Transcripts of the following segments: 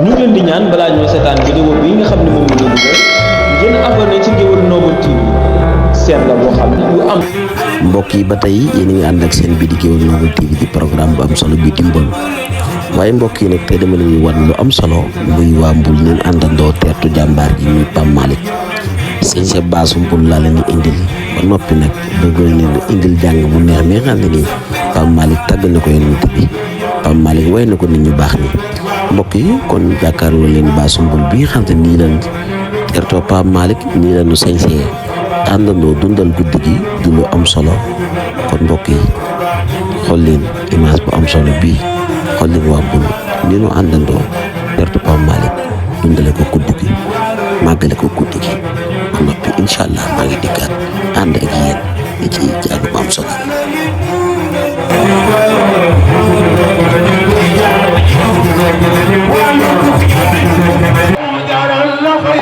ñu leen di ñaan balaa ñoo seetaan vidéo bi nga xam ne moom la ñu dugal ngeen abonné ci Ngéwél Noble TV seen la boo xam ne lu am. mbokk yi ba tey yéen a ngi ànd ak seen bii di Ngéwél Noble TV di programme bu am solo bii di Mbol waaye mbokk yi nag tey dama leen wan lu am solo muy waa Mbul neen àndandoo teertu jàmbaar ji muy Pape Malick sëñ sa baasu Mbul laa leen indil ba noppi nag bëgg leen indil jàng bu neex mi nga xam ne nii Pape Malick tàgg na ko yonent bi Pape Malick way na ko nit ñu baax ni mbokk yi kon jàkkaarloo leen baasu Mbul bi nga xam ne nii lan teertoo Pape Malick nii la ñu sañsee àndandoo dundal guddi gi du lu am solo kon mbokk yi xool leen image bu am solo bii xool leen waa Mbul ni ñu àndandoo teertu Pape Malick dundale ko guddi gi màggale ko guddi gi ba noppi incha allah maa ngi dikkaat ànd ak yéen di ci jàng bu am solo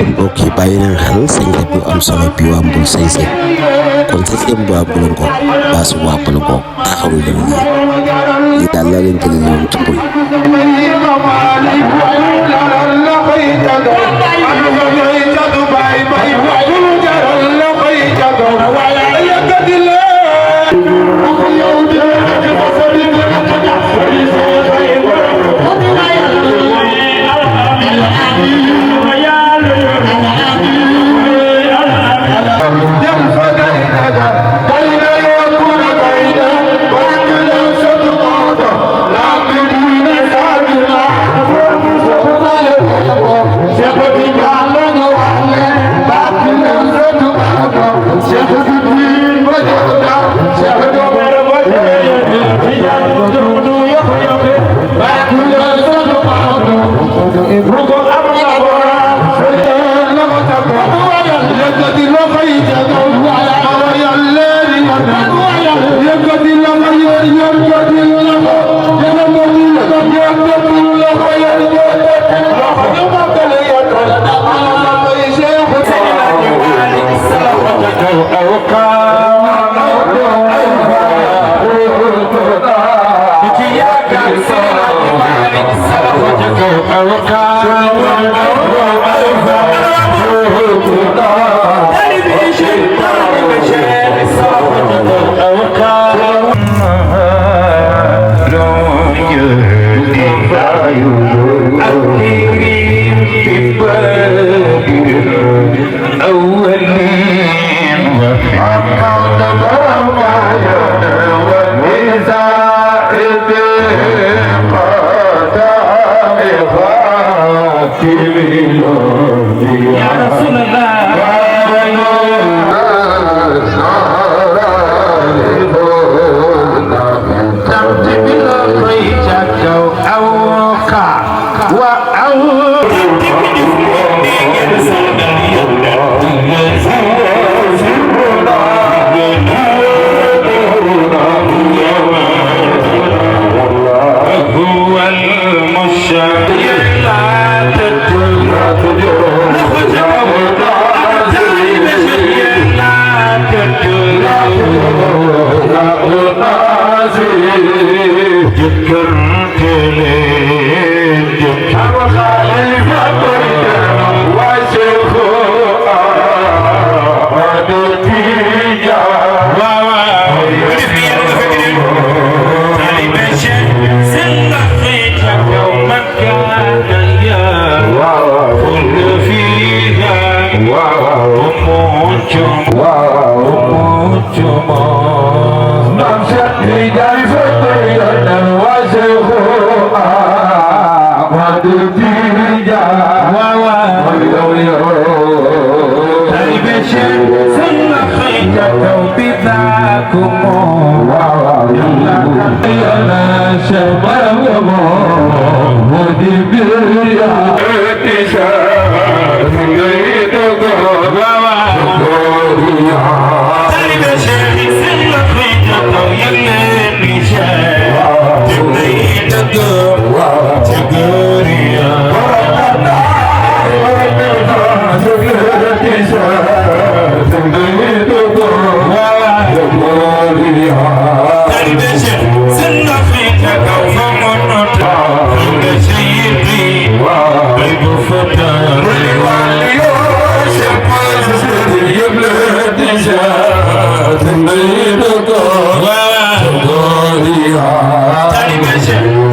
mbokk yi bàyyi leen xel sañse bu am solo bi waa Mbul sañse kon sañse bu waa Mbul ko baasu waa Mbul ko taxawul leen nii lii daal la leen tëjee woon ci Mbul Wow. animation